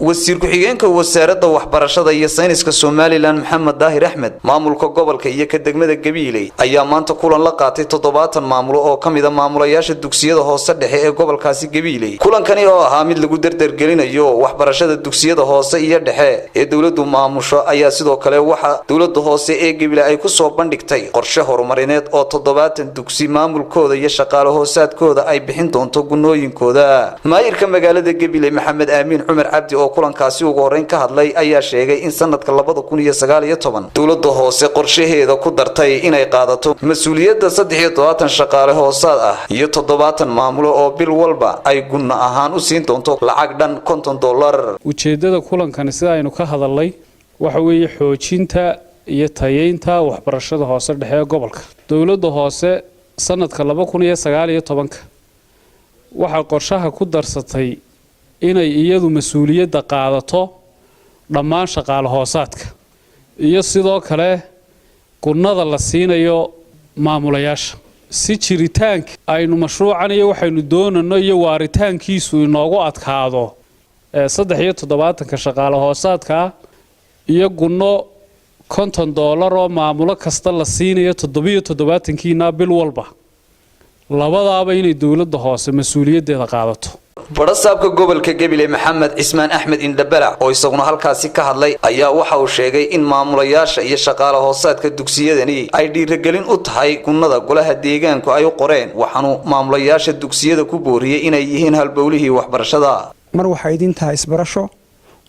Wasiir ku-xigeenka Wasaaradda Waxbarashada iyo Sayniska Somaliland, Maxamed Daahir Axmed, maamulka gobolka iyo ka degmada Gabiiley ayaa maanta kulan la qaatay 70 maamulo oo ka mid a maamulayaasha dugsiyada hoose dhexe ee gobolkaasi Gabiiley. Kulankani oo ahaa mid lagu dardargelinayo waxbarashada dugsiyada hoose iyo dhexe ee dowladdu maamusho ayaa sidoo kale waxa dowladda hoose ee Gabiley ay kusoo bandhigtay qorshe horumarineed oo 70 dugsi maamulkooda iyo shaqaale hoosaadkooda ay bixin doonto gunooyinkooda. Maayirka magaalada Gabiley, Maxamed Aamiin Cumar Cabdi, oo kulankaasi ugu horeyn ka hadlay ayaa sheegay in sanadka 2019 dowladda hoose qorshaheeda ku dartay inay qaadato mas-uuliyadda 73 shaqaale hoosaad ah iyo 70 maamulo oo bil walba ay gunno ahaan u siin doonto lacag dhan $50. Ujeeddada kulankani, sida aynu ka hadalnay, waxa weeye xoojinta iyo tayeynta waxbarashada hoose dhexe ee gobolka. Dowladda hoose sanadka 2019-ka waxaa qorshaha ku darsatay inay iyadu mas-uuliyadda qaadato dhammaan shaqaale hoosaadka iyo sidoo kale gunnada la siinayo maamulayaasha, si jiritaanka aynu mashruucan iyo waxaynu doonano iyo waaritaankiisu inoogu adkaado. 73-ka shaqaale hoosaadkaa iyo gunno $50 oo maamulo kasta la siinayo 77-kiina bil walba, labadaaba inay dowladda hoose mas-uuliyaddeeda qaadato. Badhasaabka gobolka Gabiley, Maxamed Cismaan Axmed Indhabalac, oo isaguna halkaasi ka hadlay ayaa waxa uu sheegay in maamulayaasha iyo shaqaale hoosaadka dugsiyadani ay dhiiragelin u tahay gunnada golaha deegaanku ay u qoreen, waxaanu maamulayaasha dugsiyada ku booriyey inay yihiin halbowlihii waxbarashada. Mar waxay idin tahay isbarasho,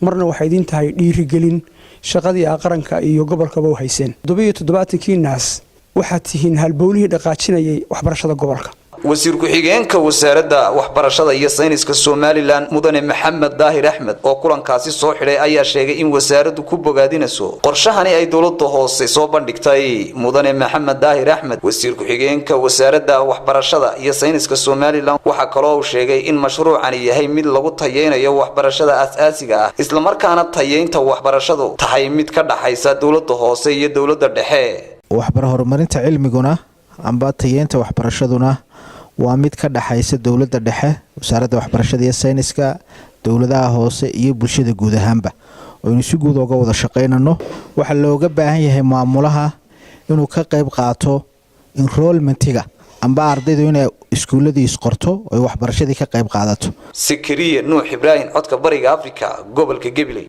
marna waxay idin tahay dhiirigelin shaqadii aa qaranka iyo gobolkaba u hayseen. 77-kiinaas waxaad tihiin halbowlihii dhaqaajinayay waxbarashada gobolka. Wasiir ku-xigeenka Wasaaradda Waxbarashada iyo Sayniska Somaliland, mudane Maxamed Daahir Axmed, oo kulankaasi soo xidhay ayaa sheegay in wasaaraddu ku bogaadinayso qorshahani ay dowladda hoose soo bandhigtay. Mudane Maxamed Daahir Axmed, wasiir ku-xigeenka Wasaaradda Waxbarashada iyo Sayniska Somaliland, waxaa kaloo uu sheegay in mashruucani yahay mid lagu tayeynayo waxbarashada aas-aasiga ah, islamarkaana tayeynta waxbarashadu tahay mid ka dhaxaysa dowladda hoose iyo dowladda dhexe. Waxbar horumarinta cilmiguna amba tayeynta waxbarashaduna waa mid ka dhaxaysa dowladda dhexe, Wasaaradda Waxbarashada iyo Sayniska, dowladaha hoose iyo bulshada guud ahaanba, oynu si guud oga wada shaqaynano. Waxaa looga baahan yahay maamulaha inuu ka qayb qaato enrollmentiga amba ardaydu inay iskuulladii isqorto oy waxbarashadii ka qayb qaadato. Sikariye Nuux Ibraahim, Codka Bariga Afrika, gobolka Gabiley.